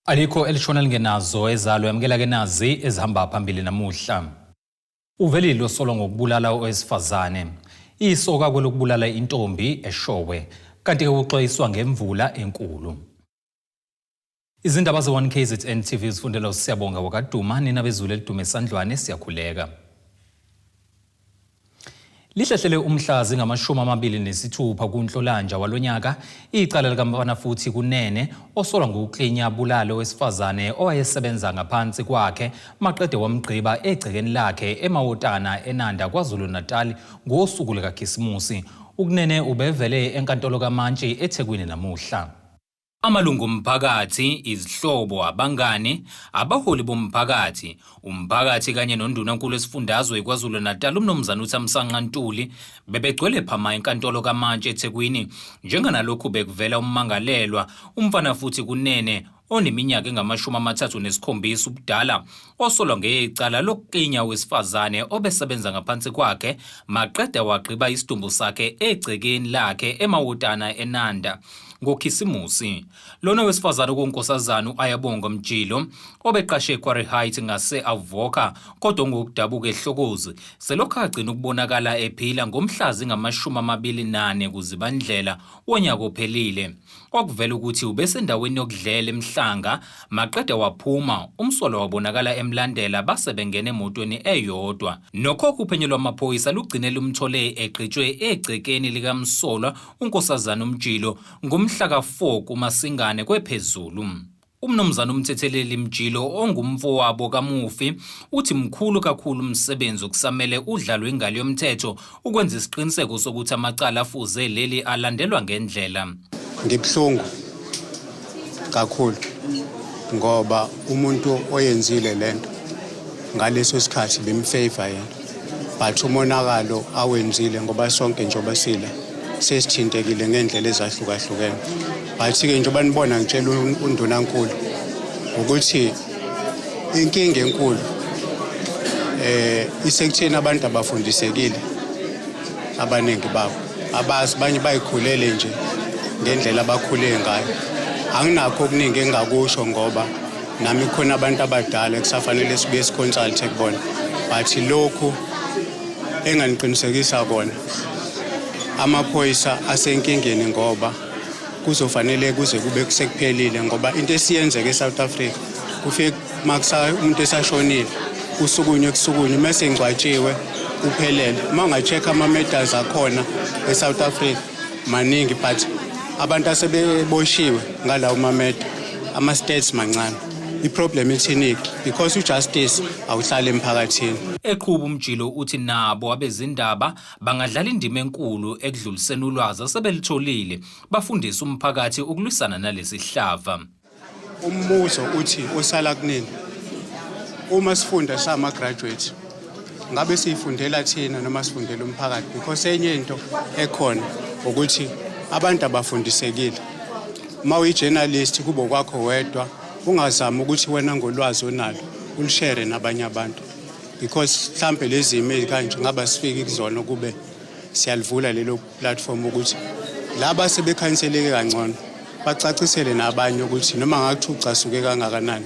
Alikho elishona lingenazo ezalo yamukela ke nazi ezihamba phambili namuhla. Uvelile osolwa ngokubulala owesifazane. Isoka kwelokubulala intombi eShowe. Kanti ke kuxwayiswa ngemvula enkulu. Izindaba ze-1 KZN TV zifundela uSiyabonga wakaDuma nina bezulu elidume esandlwane siyakhuleka. Lihlehlele umhla zingama-26 kuNhlolanja walonyaka icala likaMfanafuthi Kunene osolwa ngokuklinya abulale owesifazane owayesebenza ngaphansi kwakhe maqede wamgqiba egcekeni lakhe eMawotana eNanda KwaZulu-Natal ngosuku lukaKhisimusi. UKunene ubevele enkantolo kaMantshi eThekwini namuhla. Amalungu omphakathi, izihlobo, abangani, abaholi bomphakathi, umphakathi kanye noNdunankulu wesifundazwe iKwaZulu-Natal uMnumzane uThamsanqa Ntuli bebegcwele phama enkantolo kaMantshi eThekwini njenganalokhu bekuvela ummangalelwa uMfanafuthi Kunene oneminyaka engama-37 ubudala osolwa ngecala lokukinya owesifazane obesebenza ngaphansi kwakhe maqede wagqiba isidumbu sakhe egcekeni lakhe eMawotana eNanda ngoKhisimusi. Lona wesifazane okunkosazana u-Ayabonga Mjilo obeqashe eQuarry Heights ngase-Avoca kodwa ongokudabuka eHlokozi selokhu agcina ukubonakala ephila ngomhla zingama-24 kuZibandlela wonyaka ophelile. Kwakuvela ukuthi ubesendaweni yokudlela eMhlanga maqede waphuma, umsolwa wabonakala emlandela base bengena emotweni eyodwa. Nokho uphenyo lwamaphoyisa lugcine lumthole egqitshwe egcekeni likamsolwa uNkosazana uMjilo ngomhla ka-4 kuMasingane kwephezulu. UMnumzane uMthetheleli Mjilo ongumfowabo kamufi uthi mkhulu kakhulu umsebenzi okusamele udlalwe ingalo yomthetho ukwenza isiqiniseko sokuthi amacala afuze leli alandelwa ngendlela. Ngibuhlungu kakhulu ngoba umuntu oyenzile lento ngaleso sikhathi bimfavor yena but umonakalo awenzile ngoba sonke njengoba sila sesithintekile ngendlela ezahlukahlukene but-ke njengoba nibona ngitshela undunankulu ukuthi inkinga enkulu eh isekutheni abantu abafundisekile abaningi babo abazi banye bayikhulele nje ngendlela abakhule ngayo anginakho okuningi engingakusho ngoba nami khona abantu abadala ekusafanele sibuye siconsulte kubona but lokhu enganiqinisekisa kona amaphoyisa asenkingeni ngoba kuzofanele kuze kube sekuphelile ngoba into esiyenzeka eSouth Africa kufike makusa umuntu esashonile kusukunywe kusukunywe mase ngcwatshiwe uphelele uma unga-check ama-medals akhona eSouth Africa maningi but abantu asebeboshiwe ngalawo mameda ama-stats mancane i-problem ithini-ke because ujustice awuhlali emphakathini. Eqhuba uMjilo uthi nabo abezindaba bangadlala indima enkulu ekudluliseni ulwazi asebelutholile, bafundise umphakathi ukulwisana nalesi sihlava. Umbuzo uthi osala kunini uma sifunda sama-graduate ngabe siyifundela thina noma sifundela umphakathi because enye into ekhona ukuthi abantu abafundisekile uma uyi-journalist kube kwakho wedwa ungazami ukuthi wena ngolwazi onalo ulushere nabanye abantu because mhlampe lezi zimo ezikanje ngaba sifiki kuzona kube siyalivula lelo platform ukuthi laba sebekhanyiseleke kangcono bacacisele nabanye ukuthi noma ngakuthiwa ucasuke kangakanani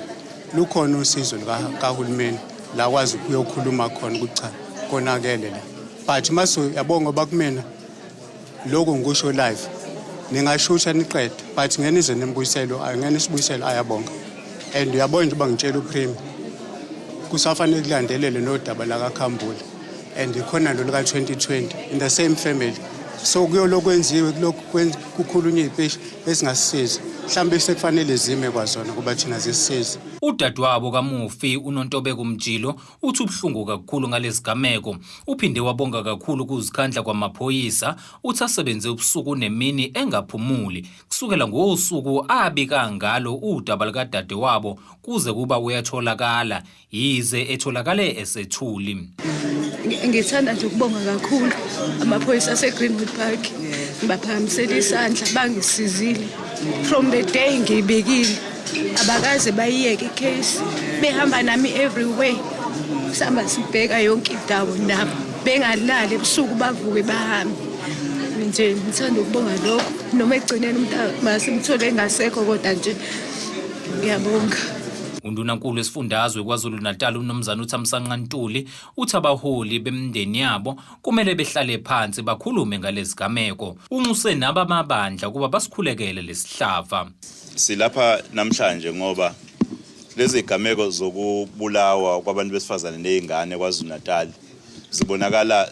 lukhona usizo lukahulumeni la kwazi ukuyokhuluma khona ukuthi cha konakele la but mase yabo ngoba kumina lokhu ngikusho live ningashutha niqede but ngeke nize nimbuyiselo angeke nisibuyisele ayabonga and uyabona nje uba ngitshela uPremi kusafanele kulandelele nodaba lakaKhambule and ikhona lo lika-2020 in the same family so kuyolokwenziwe kulokhu kukhulunywa iy'peshi ezingasisizi mhlawumbe sekufanele zime kwazona kuba thina zisisize. Udadewabo kamufi uNontobeko Mjilo uthi ubuhlungu kakhulu ngalesigameko. Uphinde wabonga kakhulu ukuzikhandla kwamaphoyisa, uthi asebenze ubusuku nemini engaphumuli kusukela ngosuku abika ngalo udaba lukadadewabo kuze kuba uyatholakala yize etholakale esethuli. Ngithanda nje ukubonga kakhulu amaphoyisa ase-Greenwood Park ngibaphakamisela isandla bangisizile from the day ngiyibikile abakaze bayiyeke icase behamba nami everywhere sihamba sibheka yonke indawo nabo bengalali ebusuku bavuke bahambe nje ngithanda ukubonga lokho noma ekugcineni umuntu masimthole engasekho kodwa nje. Ngiyabonga. Undunankulu wesifundazwe KwaZulu-Natal uMnumzane uThamsanqa Ntuli uthi abaholi bemindeni yabo kumele behlale phansi bakhulume ngalezigameko. Unxuse nabamabandla ukuba basikhulekele lesihlava. Silapha namhlanje ngoba lezi gameko zokubulawa kwabantu besifazane nezingane KwaZulu-Natal zibonakala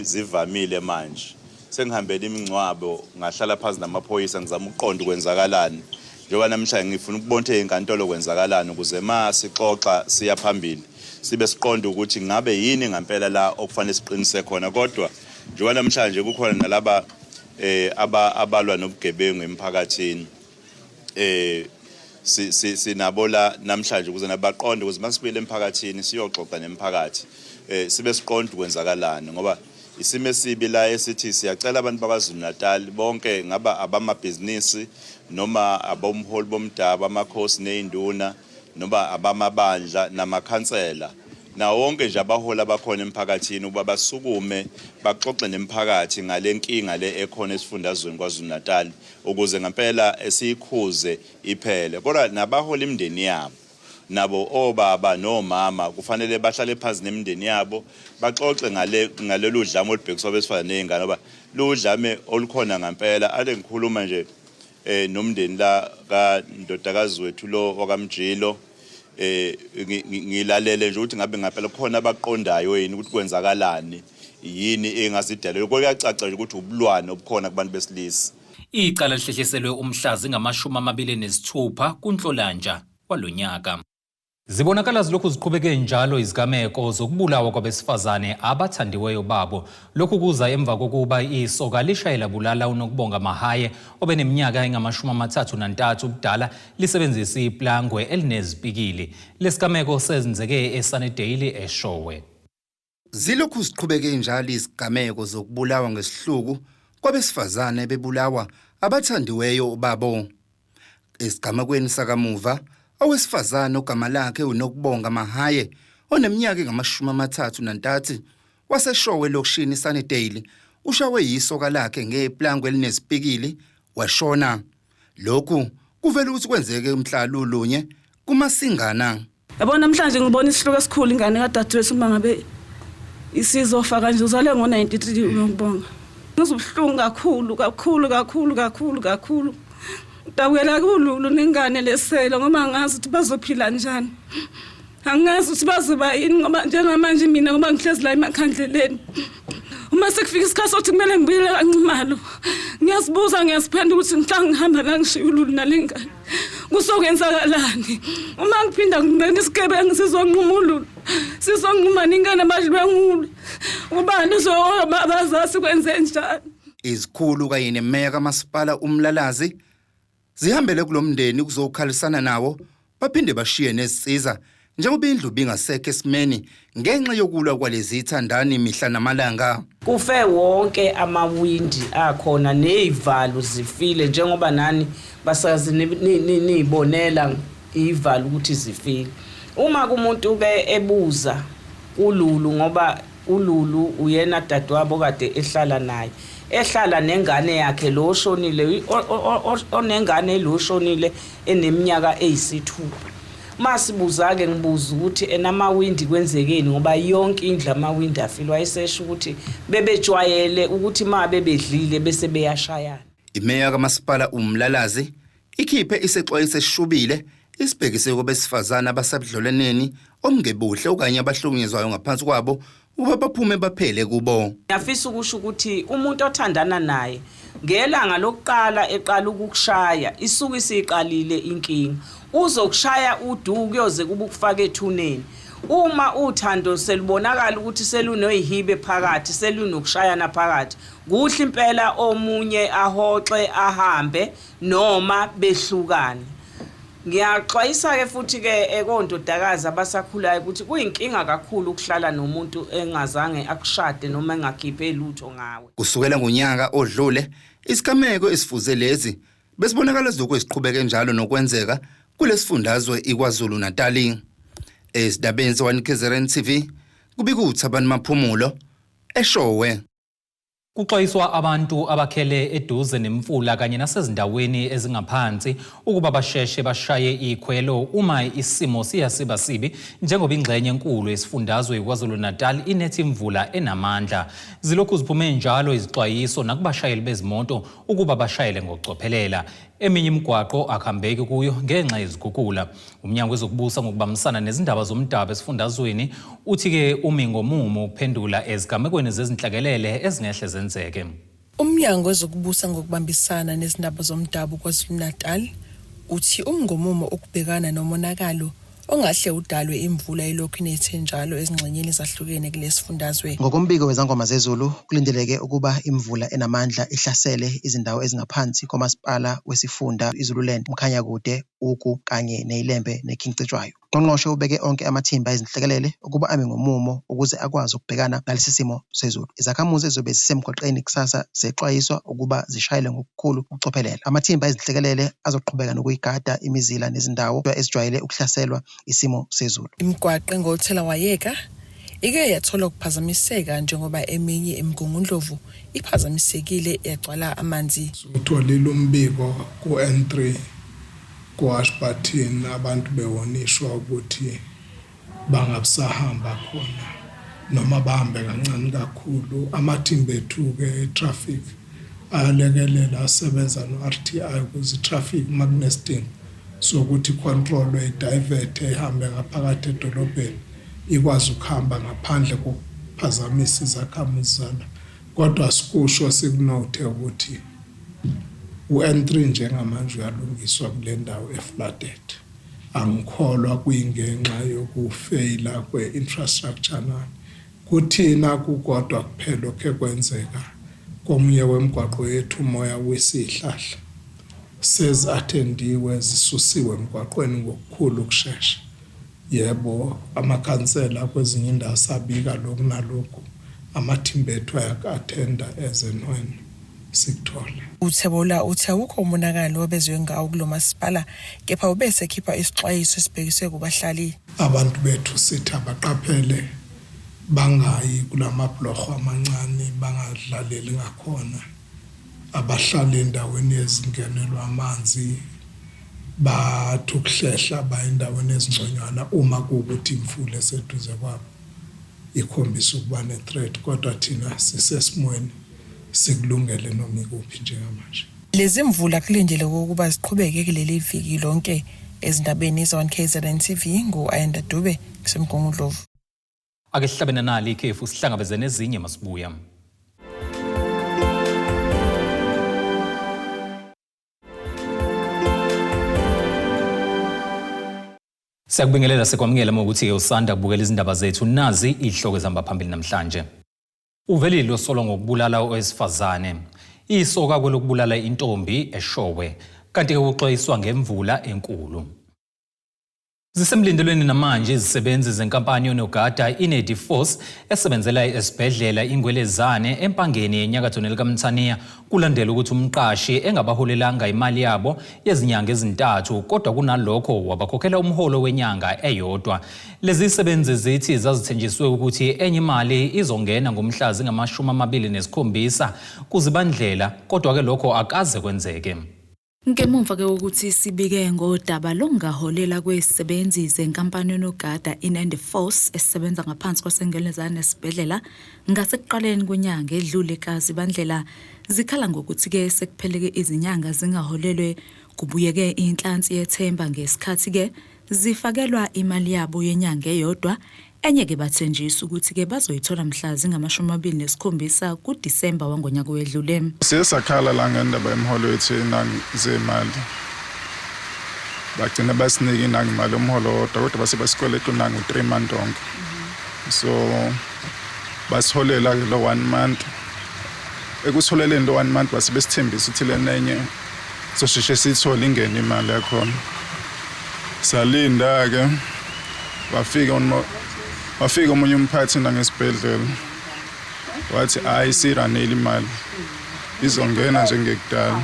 zivamile manje. Sengihambele imingcwabo, ngahlala phansi namaphoyisa ngizama ukuqonda ukwenzakalani. Njengoba namhlanje ngifuna ukubona ukuthi enkantolo kwenzakalani ukuze ma sixoxa siya phambili sibe siqonda ukuthi ngabe yini ngempela la okufanele siqinise khona. Kodwa njengoba namhlanje kukhona nalaba abalwa nobugebengu emphakathini, sinabo la namhlanje ukuze nabaqonde ukuze masibuyele emphakathini siyoxoxa nemphakathi, sibe siqonda ukwenzakalani, ngoba isimo esibi la esithi siyacela abantu bakwaZulu Natal bonke, ngaba abamabhizinisi noma abomholi bomdabu, amakhosi nezinduna, noma abamabandla namakhansela, nawo wonke nje abaholi abakhona emphakathini, ukuba basukume baxoxe nemphakathi ngale nkinga le ekhona esifundazweni KwaZulu Natal, ukuze ngempela esiyikhuze iphele. Kodwa nabaholi imindeni yabo nabo, obaba nomama, kufanele bahlale phansi nemindeni yabo baxoxe ngalelu dlame olubhekiswa abesifazane nezingane, ngoba ludlame olukhona ngempela. Ade ngikhuluma nje nomndeni la kaNdodakazi wethu lo wakaMjilo, ngilalele nje ukuthi ngabe ngempela khona abaqondayo yini ukuthi kwenzakalani, yini engasidalela. Kuyacaca nje ukuthi ubulwane obukhona kubantu besilisa. Icala lihlehliselwe umhla zingama-26 kuNhlolanja walonyaka. Zibonakala zilokhu ziqhubeke njalo izigameko zokubulawa kwabesifazane abathandiweyo babo. Lokhu kuza emva kokuba isoka lishayela bulala uNokubonga Mahaye obeneminyaka engama-33 ubudala lisebenzisa iplangwe elinezipikili. Lesigameko senzeke eSunnydale eShowe. Zilokhu ziqhubeke njalo izigameko zokubulawa ngesihluku kwabesifazane bebulawa abathandiweyo babo. Esigamekweni sakamuva, owesifazane ogama lakhe uNokubonga Mahaye oneminyaka engama-33 waseShowe elokishini iSunnydale ushawe yisoka lakhe ngeplangwe elinezipikili washona. Lokhu kuvela ukuthi kwenzeke mhla lulunye kuMasingana. Yabona, namhlanje ngibona isihluku esikhulu, ingane kadadewethu, uma ngabe isizofa kanje. Uzalwe ngo-93 uNokubonga. Ngizwa ubuhlungu kakhulu kakhulu kakhulu kakhulu kakhulu. Ngidabukela kululu nengane lesele, ngoba angazi ukuthi bazophila njani. Angazi ukuthi bazoba yini, ngoba njengamanje mina, ngoba ngihlezi la emakhandleleni, uma sekufika isikhathi sokuthi kumele ngibuyele kaNxumalo, ngiyazibuza, ngiyaziphendula ukuthi mhla ngihamba la ngishiya ululu nalengane, kuzokwenzakalani uma ngiphinda ngingena isigebengu sizonquma ululu, sizonquma ningane abadlwengule? Ubani uzobabazazi kwenze njani? Izikhulu kanye nemeya kamasipala uMlalazi zihambele kulomndeni ukuzokhalisana nawo, baphinde bashiye nezitsiza njengoba indlu bingasekho esimeni ngenxa yokulwa kwalezi thandani mihla namalanga. Kufe wonke amawindi akhona nezivalo zifile, njengoba nani basazi niyibonela ivalo ukuthi zifile. Uma kumuntu ke ebuza uLulu, ngoba uLulu uyena dadewabo kade ehlala naye, ehlala nengane yakhe lo oshonile, onengane lo oshonile eneminyaka eyisithupha. Masibuza ke, ngibuza ukuthi enamawindi kwenzekeni, ngoba yonke indlu amawindi afile, wayesesho ukuthi bebejwayele ukuthi ma bebedlile bese beyashayana. Imeya kamasipala uMlalazi ikhiphe isexwayiso esishubile isibhekise kwabesifazane abasebudlelwaneni obungebuhle okanye abahlukunyezwayo ngaphansi kwabo ukuba baphume baphele kubo. Ngiyafisa ukusho ukuthi umuntu othandana naye, ngelanga lokuqala eqala ukukushaya, isuke isiqalile inkinga. Uzokushaya udu kuyoze kube ukufaka ethuneni. Uma uthando selubonakala ukuthi selunoyihibe phakathi, selunokushayana phakathi, kuhle impela omunye ahoxe ahambe noma behlukane. Ngiyaxwayisa-ke futhi-ke ekondodakazi abasakhulayo ukuthi kuyinkinga kakhulu ukuhlala nomuntu engazange akushade noma engakhiphe lutho ngawe. Kusukela ngonyaka odlule, isigameko esifuze lezi besibonakala zilokhu ziqhubeke njalo nokwenzeka kulesifundazwe iKwaZulu Natali. Ezindabeni ze-1 KZN TV, kubika uThabani Maphumulo eShowe. Kuxwayiswa abantu abakhele eduze nemfula kanye nasezindaweni ezingaphansi ukuba basheshe bashaye ikhwelo uma isimo siya siba sibi njengoba ingxenye enkulu yesifundazwe iKwaZulu-Natal inetha imvula enamandla. Zilokhu ziphume njalo izixwayiso nakubashayeli bezimoto ukuba bashayele ngokucophelela. Eminye imigwaqo akuhambeki kuyo ngenxa yezikhukhula. Umnyango wezokubusa ngokubambisana nezindaba zomdabu esifundazweni uthi-ke umi ngomumo ukuphendula ezigamekweni zezinhlekelele ezingehle zenzeke. Umnyango wezokubusa ngokubambisana nezindaba zomdabu KwaZulu-Natal uthi umngomumo ukubhekana nomonakalo ongahle udalwe imvula elokhu inethe njalo ezingxenyeni ezahlukene kulesifundazwe. Ngokombiko wezangoma zezulu, kulindeleke ukuba imvula enamandla ihlasele izindawo ezingaphansi koMasipala wesiFunda iZululand, uMkhanyakude, Ugu kanye neIlembe neKing Cetshwayo. Ungqongqoshe ubeke onke amathimba ezinhlekelele ukuba ame ngomumo ukuze akwazi ukubhekana nalesi simo sezulu. Izakhamuzi ezizobe zisemgwaqeni kusasa zexwayiswa ukuba zishayele ngokukhulu ukucophelela. Amathimba ezinhlekelele azoqhubeka nokuyigada imizila nezindawo ezijwayele ukuhlaselwa isimo sezulu. Imigwaqo engothelawayeka ike yathola ukuphazamiseka njengoba eminye eMgungundlovu iphazamisekile yagcwala amanzi. Siwutholile umbiko ku-N3 ku-Ashburton abantu bewonishwa ukuthi bangabusahamba khona noma bahambe kancane kakhulu. Amathimba ethu-ke e-traffic ayalekelela asebenza no-RTI ukuze i-traffic uma kunesidingo sokuthi i-controlwe idayivethwe ihambe ngaphakathi edolobheni ikwazi ukuhamba ngaphandle kokuphazamisa izakhamuzi zala. Kodwa sikusho sikunothe ukuthi u-N3 njengamanje uyalungiswa kule ndawo e-flooded. Angikholwa kuyingenxa yokufeyila kwe-infrastructure nani. Kuthina kukodwa kuphela okhe kwenzeka komunye wemigwaqo yethu umoya wisa izihlahla. Sezi-athendiwe zisusiwe emgwaqweni ngokukhulu ukushesha. Yebo, amakhansela kwezinye indawo sabika lokhu nalokhu, amathimba ethu ayaku-athenda as and when sikuthola. UThebolla uthi awukho umonakalo abezwe ngawo kulo masipala kepha ube esekhipha isixwayiso esibhekiswe kubahlali. Abantu bethu sithi abaqaphele bangayi kula mabhuloho amancane, bangadlaleli ngakhona. Abahlala endaweni ezingenelwa amanzi bathi ukuhlehla baye endaweni ezingconywana uma kuwukuthi imfula eseduze kwabo ikhombisa ukuba ne-threat kodwa thina sisesimweni sikulungele noma ikuphi njengamanje. Lezi mvula kulindeleke ukuba ziqhubeke kuleli viki lonke. Ezindabeni ze-1 KZN TV ngu-Ayanda Dube kuseMgungundlovu. Ake sihlabe nanali ikhefu sihlangabeze nezinye masibuya. Siyakubingelela sikwamukela uma ukuthi usanda kubukela izindaba zethu nazi izihloko ezihamba phambili namhlanje. Uvelile osolwa ngokubulala owesifazane. Isoka kwelokubulala intombi eShowe. Kanti-ke kuxwayiswa ngemvula enkulu. Zisemlindelweni namanje izisebenzi zenkampani yonogada iNediforce esebenzela esibhedlela iNgwelezane eMpangeni enyakatho nelikaMthaniya kulandela ukuthi umqashi engabaholelanga imali yabo yezinyanga ezintathu kodwa kunalokho wabakhokhela umholo wenyanga eyodwa. Lezi zisebenzi zithi zazithenjiswe ukuthi enye imali izongena ngomhla zingama-27 kuZibandlela kodwa-ke lokho akaze kwenzeke. Ngemuva ke kokuthi sibike ngodaba lokungaholela kwezisebenzi zenkampani yonogada iNand Force esebenza ngaphansi kwaseNgelezane esibhedlela ngasekuqaleni kwenyanga edlule kaZibandlela zikhala ngokuthi ke sekupheleke izinyanga zingaholelwe kubuyeke inhlansi yethemba ngesikhathi ke zifakelwa imali yabo yenyanga eyodwa Enye-ke bathenjiswa ukuthi-ke bazoyithola mhla zingama-27 kuDisemba wangonyaka owedlule. Siye sakhala la ngendaba yemiholo yethu yenangi zemali. Bagcina basinika inangi imali umholo wodwa kodwa base basikweleta unangi u-3 month onke. So basiholela-ke lo one month. Ekusiholeleni lo one month base besithembisa ukuthi lena enye sosheshe siyithole ingene imali yakhona. Salinda-ke wafika wafika omunye umphathi nangesibhedlela wathi hayi siranele imali izongena njengekudala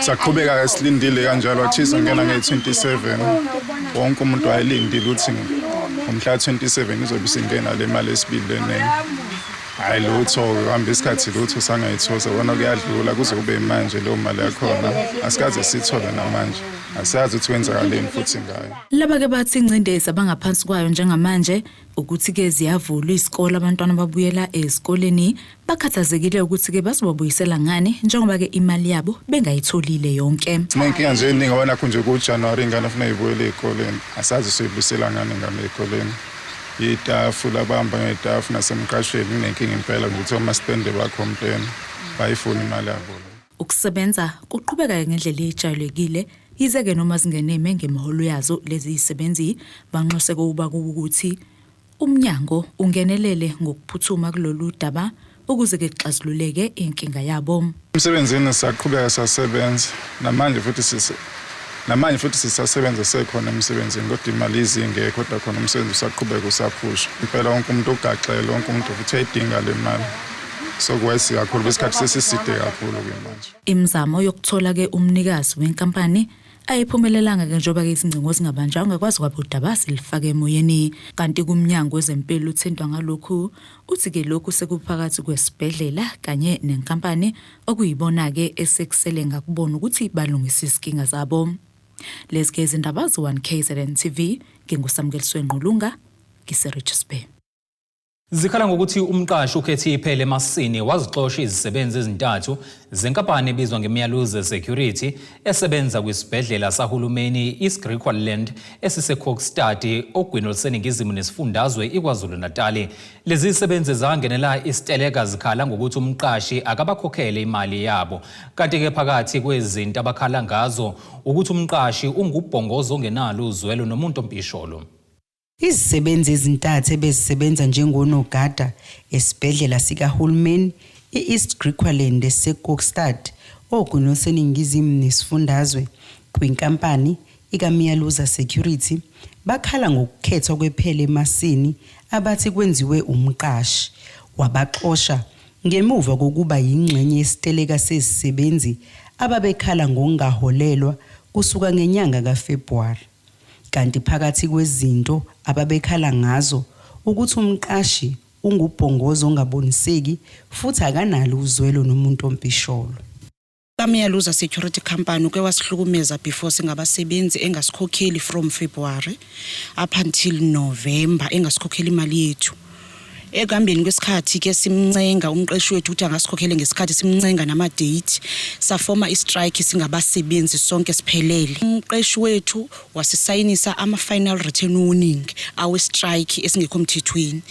saqhubeka-ke silindile kanjalo wathi izongena nge-27 wonke umuntu wayelindile ukuthi ngomhla 27 izobe isingena le mali esibili leningi. Hhayi lutho, kuhamba isikhathi lutho sangayithola, sabona kuyadlula kuze kube manje leyo mali yakhona asikaze siyithole namanje. Asiyazi ukuthi kwenzakaleni futhi ngayo. Laba-ke bathi ingcindezi abangaphansi kwayo njengamanje ukuthi-ke ziyavulwa izikole abantwana babuyela ezikoleni bakhathazekile ukuthi-ke bazobabuyisela ngani njengoba-ke imali yabo bengayitholile yonke. Sinenkinga nje eningi ngoba nakhu nje kuJanuwari ingane funa ibuyele ey'koleni. Asazi soyibuyisela ngani ingane ey'koleni. Itafu labahamba ngey'tafu nasemqashweni kunenkinga impela ngokuthi omastende ba-complain bayifuna imali yabo. Ukusebenza kuqhubeka ngendlela ejwayelekile yize-ke noma zingeneme ngemiholo yazo lezi zisebenzi banxuse ukuba ukuthi umnyango ungenelele ngokuphuthuma kulolu daba ukuze-ke kuxazululeke inkinga yabo. Emsebenzini saqhubeka sasebenza namanje futhi sise namanje futhi sisasebenza sekhona emsebenzini kodwa imali izingekho kodwa khona umsebenzi usaqhubeka usaphusha. Impela wonke umuntu ugaxele wonke umuntu futhi uyayidinga le mali. So kuwesi kakhulu kwesikhathi sesiside kakhulu-ke manje. Imizamo yokuthola-ke umnikazi wenkampani ayiphumelelanga-ke njengoba-ke izingcingo zingabanjwanga kwaze kwaba udaba silifake emoyeni. Kanti kumnyango wezempilo uthintwa ngalokhu uthi-ke lokhu sekuphakathi kwesibhedlela kanye nenkampani okuyibona-ke esekusele ngakubona ukuthi balungise izinkinga zabo. Lezi-ke izindaba ze-1 KZN TV, nginguSamukeliswe Ngqulunga, ngise-Richards Bay. Zikhala ngokuthi umqashi ukhethe iphele emasini wazixosha izisebenzi ezintathu zenkampani ebizwa ngeMiyaluze Security esebenza kwisibhedlela sahulumeni iSgriqualand esiseKokstad ogwini oluseningizimu nesifundazwe iKwaZulu-Natali. Lezi zisebenzi zangenela isiteleka zikhala ngokuthi umqashi akabakhokhele imali yabo. Kanti-ke phakathi kwezinto abakhala ngazo ukuthi umqashi ungubhongozo ongenalo uzwelo nomuntu ompisholo. Izisebenzi ezintathu ebezisebenza njengonogada esibhedlela sikahulumeni i-East Griqualand esiseKokstad, ogwini oluseningizimu nesifundazwe, kwinkampani iKamiyaluza Security, bakhala ngokukhethwa kwephela emasini abathi kwenziwe umqashi, wabaxosha ngemuva kokuba yingxenye yesiteleka sezisebenzi ababekhala ngokungaholelwa kusuka ngenyanga kaFebhuwari. Kanti phakathi kwezinto ababekhala ngazo ukuthi umqashi ungubhongoza ongaboniseki futhi akanalo uzwelo nomuntu ompisholo. Kamiyaluza Security Company uke wasihlukumeza before singabasebenzi engasikhokheli from February up until November engasikhokheli imali yethu. Ekuhambeni kwesikhathi ke simncenga umqeshi wethu ukuthi angasikhokhele ngesikhathi simncenga nama-date safoma i-strike singabasebenzi sonke siphelele. Umqeshi wethu wasisayinisa ama-final written warning awe-strike esingekho mthethweni.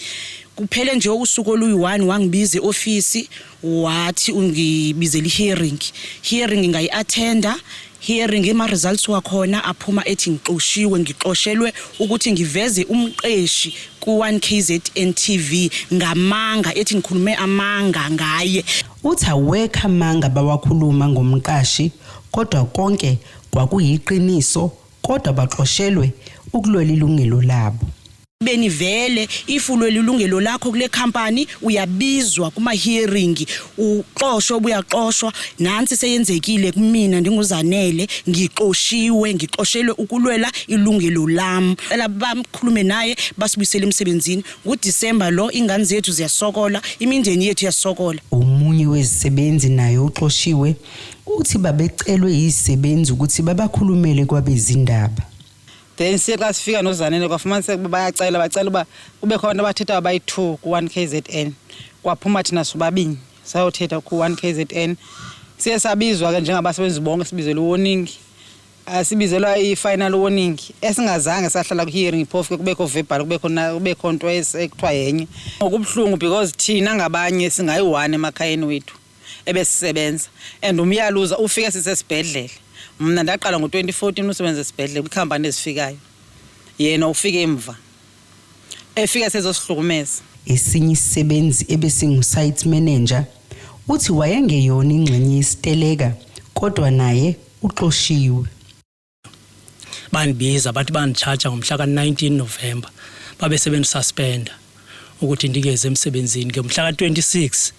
Kuphele nje usuku oluyi-1 wangibiza e-ofisi wathi ungibizela i-hearing. Hearing ngayi-attenda hearing ama-results wakhona aphuma ethi ngixoshiwe ngixoshelwe ukuthi ngiveze umqeshi ku-1 KZN TV ngamanga ethi ngikhulume amanga ngaye. Uthi awekho amanga bawakhuluma ngomqashi kodwa konke kwakuyiqiniso kodwa baxoshelwe ukulwela ilungelo labo. Beni vele if ulwela ilungelo lakho kule company uyabizwa kuma hearing uxoshwe ubuyaxoshwa nansi seyenzekile kumina ndinguzanele ngixoshiwe ngixoshelwe ukulwela ilungelo lami. Cela bamkhulume naye basibuyisele emsebenzini. NguDisemba lo ingane zethu ziyasokola imindeni yethu iyasokola. Omunye wezisebenzi naye oxoshiwe uthi babecelwe yizisebenzi ukuthi babakhulumele kwabezindaba. Then siye xa sifika noZanele kwafumaniseka uba bayacela bacela uba kubekho abantu abathethayo abayi-2 ku-1 KZN. Kwaphuma thina sobabini sayothetha ku-1 KZN. Siye sabizwa ke njengabasebenzi bonke sibizelwa i-warning. Sibizelwa i-final warning esingazange sahlala ku-hearing phofu ke kubekho verbal kubekho kubekho nto ekuthiwa yenye. Okubuhlungu because thina ngabanye singayi-one emakhayeni wethu ebesisebenza and umyaluza ufike sisesibhedlele. Mna ndaqala ngo-2014 usebenza esibhedlele kwikhampani ezifikayo. Yena ufike emva. Efika sezosihlukumeza. Esinye isisebenzi ebesingu-site manager uthi wayengeyona ingxenye yesiteleka kodwa naye uxoshiwe. Bandibiza bathi banditshaja ngomhla ka-19 November babe sebendisuspenda ukuthi ndingeze emsebenzini. Ngomhla ka-26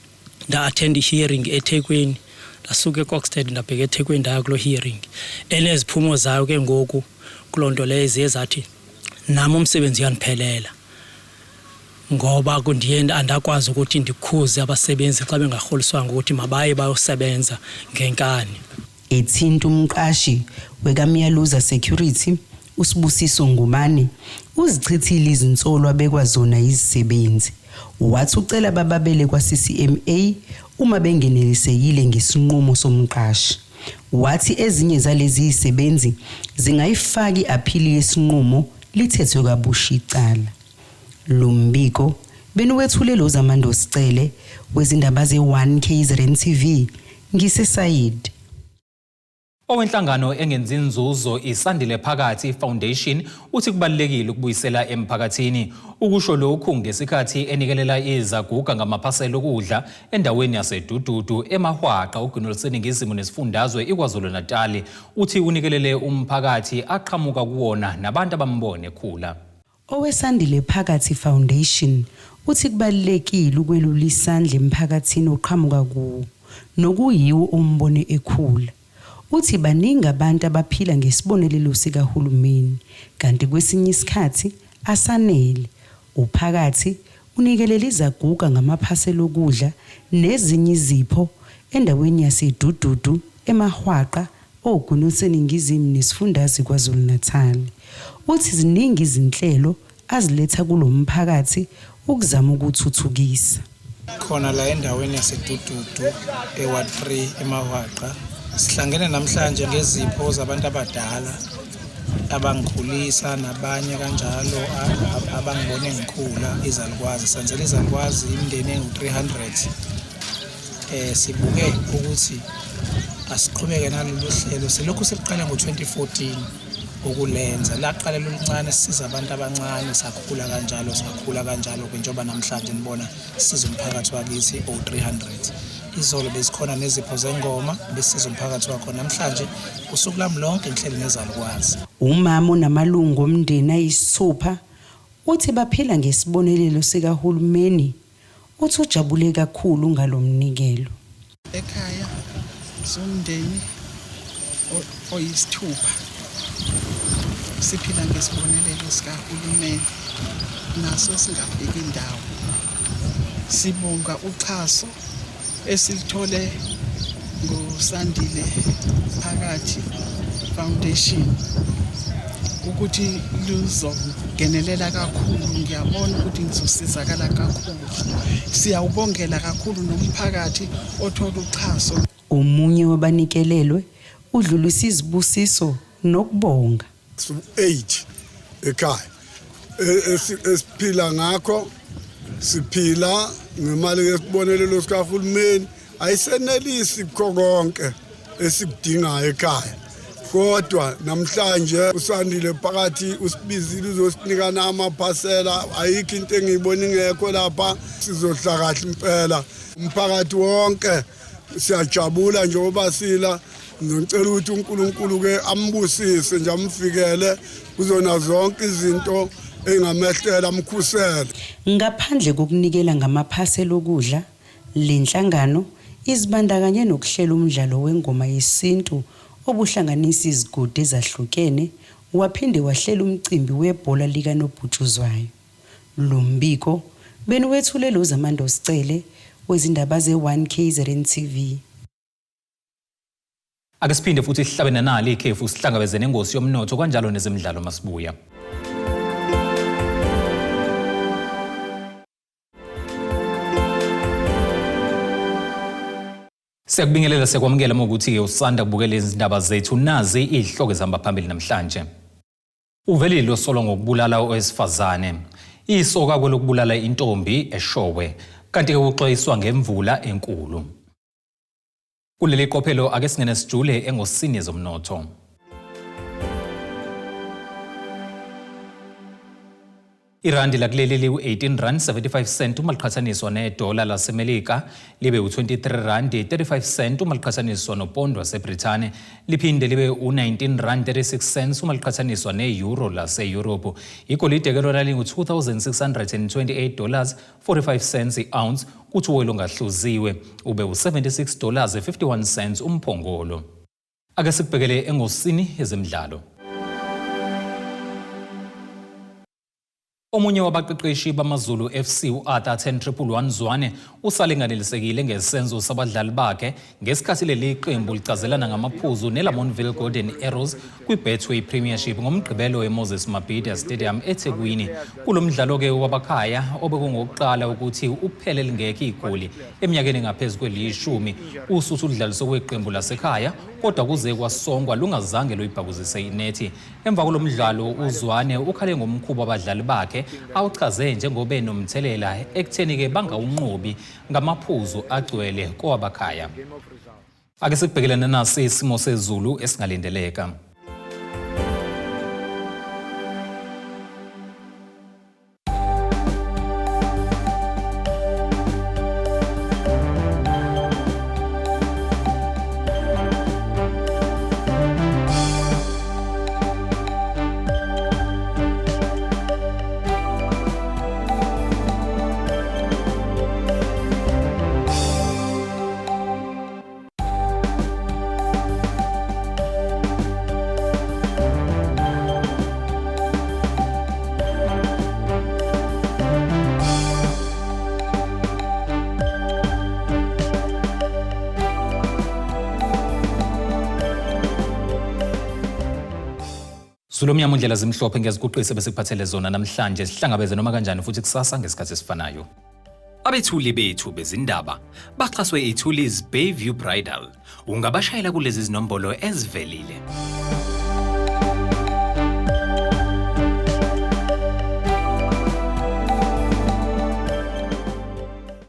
nda-attend i-hearing eThekwini, ndasuka eKokstad ndabheka eThekwini ndaya kuloo hearing eneziphumo zayo ke ngoku kuloo nto leyo ziye zathi nam umsebenzi uyandiphelela. Ngoba kundiye andakwazi ukuthi ndikhuze abasebenzi xa bengarholiswanga ukuthi mabaye bayosebenza ngenkani. Ethinta umqashi wekaMyaluza Security, uSibusiso Ngubane, uzichithile izinsolo abekwa zona yizisebenzi. Wathi ucela bababele kwaCCMA uma bengenelisekile ngesinqumo somqashi. Wathi ezinye zalezi zisebenzi zingayifaka i-aphili yesinqumo lithethwe kabusha icala. Lo mbiko beniwethule lo Zamando Sicele wezindaba ze-1 KZN TV ngiseSayidi. Owenhlangano engenzi nzuzo iSandile Phakathi Foundation uthi kubalulekile ukubuyisela emphakathini. Ukusho lokhu ngesikhathi enikelela izaguga ngamaphasela okudla endaweni yaseDududu eMahwaqa ogwini oluseningizimu nesifundazwe iKwaZulu-Natali. Uthi unikelele umphakathi aqhamuka kuwona nabantu abambone ekhula. OweSandile Phakathi Foundation uthi kubalulekile ukwelula isandla emphakathini oqhamuka kuwo nokuyiwo ombone ekhula. Uthi baningi abantu abaphila ngesibonelelo sikahulumeni kanti kwesinye isikhathi asanele. UPhakathi unikelela izaguga ngamaphasela okudla nezinye izipho endaweni yaseDududu, eMahwaqa, oGwini oluseningizimu nesifundazwe iKwaZulu-Natal. Uthi ziningi izinhlelo aziletha kulo mphakathi ukuzama ukuwuthuthukisa. Khona la endaweni yaseDududu eWard 3 eMahwaqa sihlangene namhlanje ngezipho zabantu abadala abangikhulisa nabanye kanjalo abangibone ngikhula izalukwazi senzela izalukwazi imindeni engu-300 eh sibuke ukuthi asiqhubeke nalolu hlelo selokhu siqale ngo-2014 ukulenza laqala loluncane sisiza abantu abancane sakhula kanjalo sakhula kanjalo ke njengoba namhlanje nibona sisiza umphakathi wakithi o-300 izolo bezikhona nezipho zengoma besiza umphakathi wakho namhlanje usuku lami lonke ngihleli nezalukwazi Umama onamalungu omndeni ayisithupha uthi baphila ngesibonelelo sikahulumeni Uthi ujabule kakhulu ngalo mnikelo. Ekhaya siwumndeni oyisithupha siphila ngesibonelelo sikahulumeni naso singafiki ndawo. Sibonga uxhaso esilithole ngoSandile Phakathi Foundation ukuthi luzongenelela kakhulu ngiyabona ukuthi ngizosizakala kakhulu siyawubongela kakhulu nomphakathi othola uxhaso Omunye wabanikelelwe udlulise izibusiso nokubonga. Siwu-8 ekhaya e, esiphila ngakho siphila ngemali yesibonelelo sikahulumeni ayisenelisi kukho konke esikudingayo ekhaya kodwa namhlanje usandile phakathi usibizile uzosinikana amaphasela ayikho into engiyibona ingekho lapha sizohla kahle impela umphakathi wonke siyajabula njengoba sila ngicela ukuthi uNkulunkulu ke ambusise nje amfikele kuzona zonke izinto engamehlela amkhusele. Ngaphandle kokunikela ngamaphasela okudla, le nhlangano izibandakanye nokuhlela umdlalo wengoma yesintu obuhlanganisa izigodi ezahlukene waphinde wahlela umcimbi webhola likanobhutshuzwayo. Lo mbiko beniwethulelwa uZamando Cele wezindaba ze-1 KZN TV. Ake siphinde futhi sihlabe nanali ikhefu sihlangabeze nengosi yomnotho kanjalo nezemidlalo masibuya. Siyakubingelela siyakwamukela uma ukuthi-ke usanda kubukela izindaba zethu nazi izihloko ezihamba phambili namhlanje. Uvelile osolwa ngokubulala owesifazane. Isoka kwelokubulala intombi eShowe. Kanti-ke kuxwayiswa ngemvula enkulu. Kuleli qophelo ake singene sijule engosini yezomnotho. Irandi lakuleli liwu-18 rand 75 cent uma liqhathaniswa nedola laseMelika libe u-23 rand 35 cent uma liqhathaniswa nopondo waseBrithani liphinde libe u-19 rand 36 cents uma liqhathaniswa ne-euro lase-Europe. Igolide ke lona lingu-2628 dollars 45 cents i-ounce kuthi uwoyilo ongahluziwe ube u-76 dollars 51 cents umphongolo. Ake sikubhekele engosini yezemidlalo. Omunye wabaqeqeshi baMaZulu FC u-Arthur 10111 Zwane usale enganelisekile ngesenzo sabadlali bakhe ngesikhathi leli qembu licazelana ngamaphuzu neLamontville Golden Arrows kwiBetway Premiership ngoMgqibelo eMoses Mabhida Stadium eThekwini. Kulo mdlalo-ke wabakhaya obekungokuqala ukuthi uphele lingekho igoli eminyakeni engaphezu kwelishumi uSuthu ludlaliswe kweqembu lasekhaya kodwa kuze kwasongwa lungazange luyibhakuzise inethi. Emva kulo mdlalo uZwane ukhale ngomkhuba wabadlali bakhe awuchaze njengobe nomthelela ekutheni-ke bangawunqobi ngamaphuzu agcwele kowabakhaya. Ake sikubhekelene nasi isimo sezulu esingalindeleka. Zulomnyama undlela zimhlophe ngiyaziguqisa besikuphathele zona namhlanje sihlangabeze noma kanjani futhi kusasa ngesikhathi esifanayo. Abethuli bethu bezindaba baxhaswe iThuli's Bayview Bridal. Ungabashayela kulezi zinombolo ezivelile.